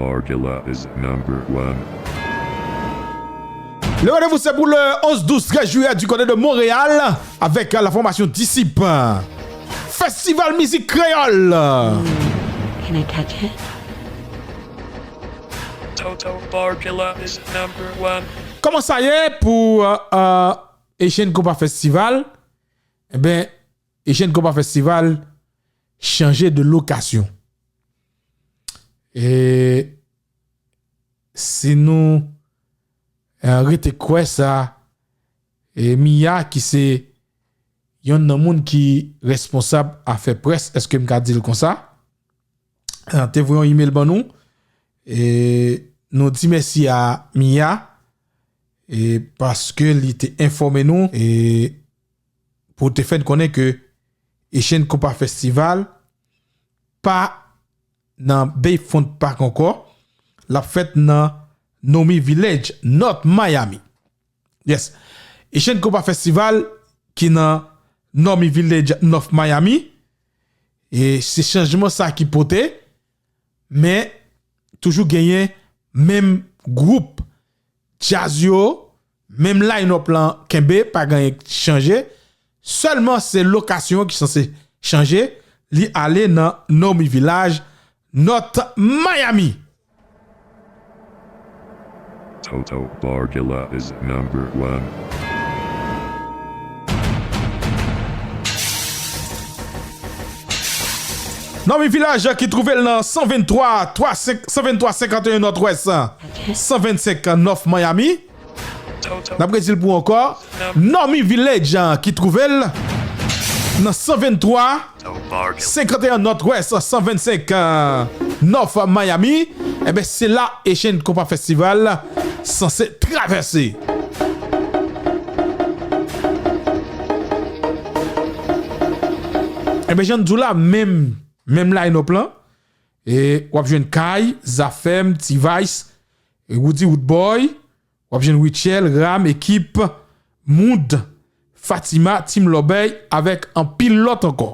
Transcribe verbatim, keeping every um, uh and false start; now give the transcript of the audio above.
Parkilla is number one. Le rendez-vous c'est pour le onze, douze, treize juillet du côté de Montréal avec la formation Disciple. Festival Mizik Kreyòl. Can I touch it? Toto Parkilla is number one. Kòman sa ye pou euh, euh, Asian Compas Festival? Eben, Asian Compas Festival chanje de lokasyon. E si nou euh, rete kwè sa, e Mia ki se yon nan moun ki responsab afè près, èske m ka di l konsa? Euh, te voye yon email ban nou. E nou di mèsi a Mia e paske li te enfòme nou e pou te fè n konnen ke Asian Compas Festival pa nan Bayfront Park ankò. L ap fèt nan Nomi Village, North Miami. Yes. Asian Compas Festival ki nan Nomi Village, North Miami. E se chanjman sa ki pote, men toujou genyen menm gwoup djaz yo, menm line-up lan kenbe, pa gen anyen ki chanje. Sèlman se lokasyon ki sanse chanje, li ale nan Nomi Village, North Miami. Toto Parkilla is number one. Nomi Village ki twouve l nan san venntwa, twa, senk, san venntwa senkanteyen Nòdwès, san vennsenk North Miami. N ap redi l pou ankò. Nomi Village ki twouve l nan san venntwa senkanteyen Nòdwès, san vennsenk North Miami. Eben, se la Asian Compas Festival sanse travèse. Eben, jan n di w la, menm, menm line-up lan. E w ap jwenn Kay, Zafèm, T-Vice, Roody Roodboy, w ap jwenn Rutshelle, Ram, Ekip, Mood, Fatima, Team Lòbèy, avèk anpil lòt ankò.